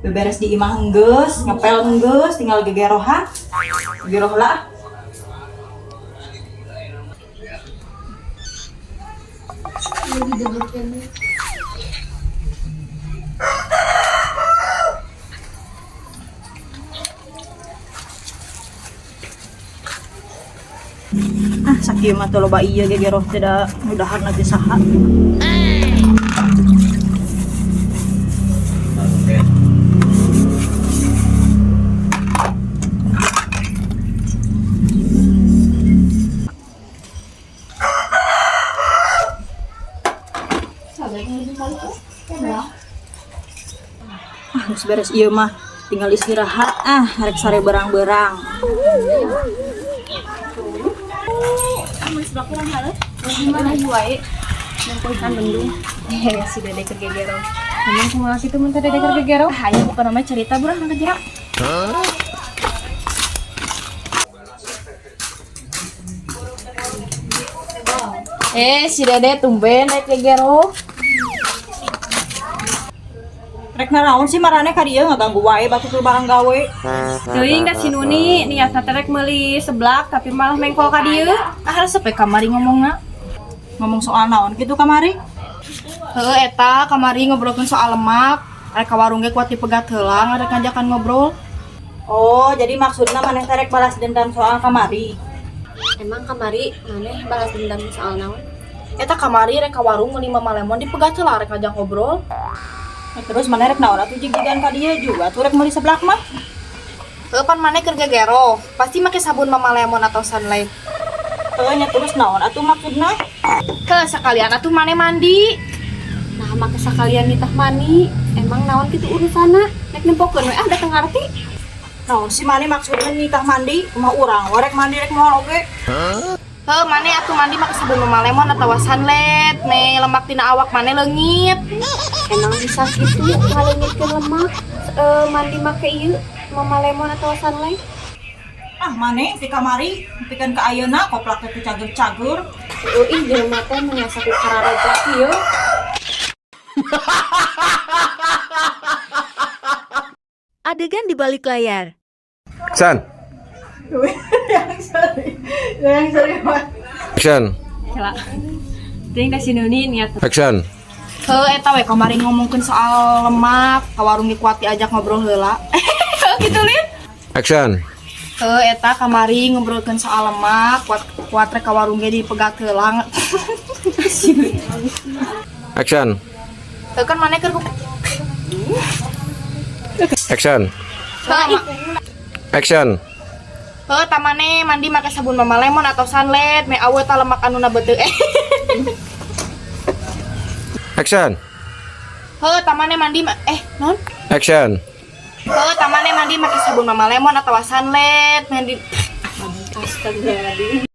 Beberes di imah enggeus, ngepel enggeus, tinggal gegerohan. Gegeroh lah. Ah, sakieu mah teu loba ieu gegeroh teh da mudahan teh saha. Ah, geus beres ieu mah, tinggal istirahat ah, rek sare berang-berang. Si Dede keur gegero. Emang kumaha kitu mun teh Dede keur gegero? Hayu bukan namanya cerita burah nang jerak. Eh, si Dede tumben rek gegero. Rek naraon sih marane ka dieu ngaganggu wae batu tur barang gawe. Teuing da si Nuni niatna teh rek meuli seblak tapi malah mengkol ka dieu. Ah, resep we kamari ngomongna. Ngomong soal naon kitu kamari? Heuh, eta kamari ngobrolkeun soal lemak. Rek ka warung ge kuat dipegat heula ngarek ngajakan ngobrol. Oh, jadi maksudna maneh teh rek balas dendam soal kamari. Emang kamari maneh balas dendam soal naon? Eta kamari rek ka warung meuli Mama Lemon dipegat heula rek ngajak ngobrol. Nah, terus maneh rek naon atuh jigjigan ka dieu juga tuh rek meuli seblak mah. Heuh, pan maneh keur gegero, pasti make sabun Mama Lemon atau Sunlight. Heuh nya terus naon atuh maksudna? Heuh, sakalian atuh maneh mandi. Nah, make sakalian nitah mani. Emang naon kitu urusanna? Nek nempokeun we ah da teu ngarti. Naon sih maneh maksudna nitah mandi? Kumaha urang we rek mandi rek moal oge. Heuh, maneh atuh mandi make sabun Mama Lemon atau Sunlight, me lemak tina awak maneh leungit. Emang bisa kitu ngaleungitkeun lemak mandi make ieu Mama Lemon atau Sunlight? Ah, maneh ti kamari pikeun ka ayeuna koplak teh cager-cager. Heuh, ih jelema teh mun asa ku kararojak ieu. Adegan di balik layar. Action. Yang sorry. Yang sorry, Pak. Action. Kela. Teuing da si Nuni niat Action. Heuh, eta we kamari ngomongkeun soal lemak, ka warung ge kuat diajak ngobrol heula. Kitu lin. Action. Heuh, eta kamari ngobrolkeun soal lemak, kuat kuat rek ka warung ge dipegat heula. Action. Heuh, kan maneh keur Action. Heuh, Action. heuh, tah maneh mandi make sabun Mama Lemon atau Sunlight, me aweut tah lemak anuna beuteung. Action. Heuh, tah maneh mandi non? Action. Heuh, tah maneh mandi make sabun Mama Lemon atau Sunlight, mandi Astagfirullahaladzim.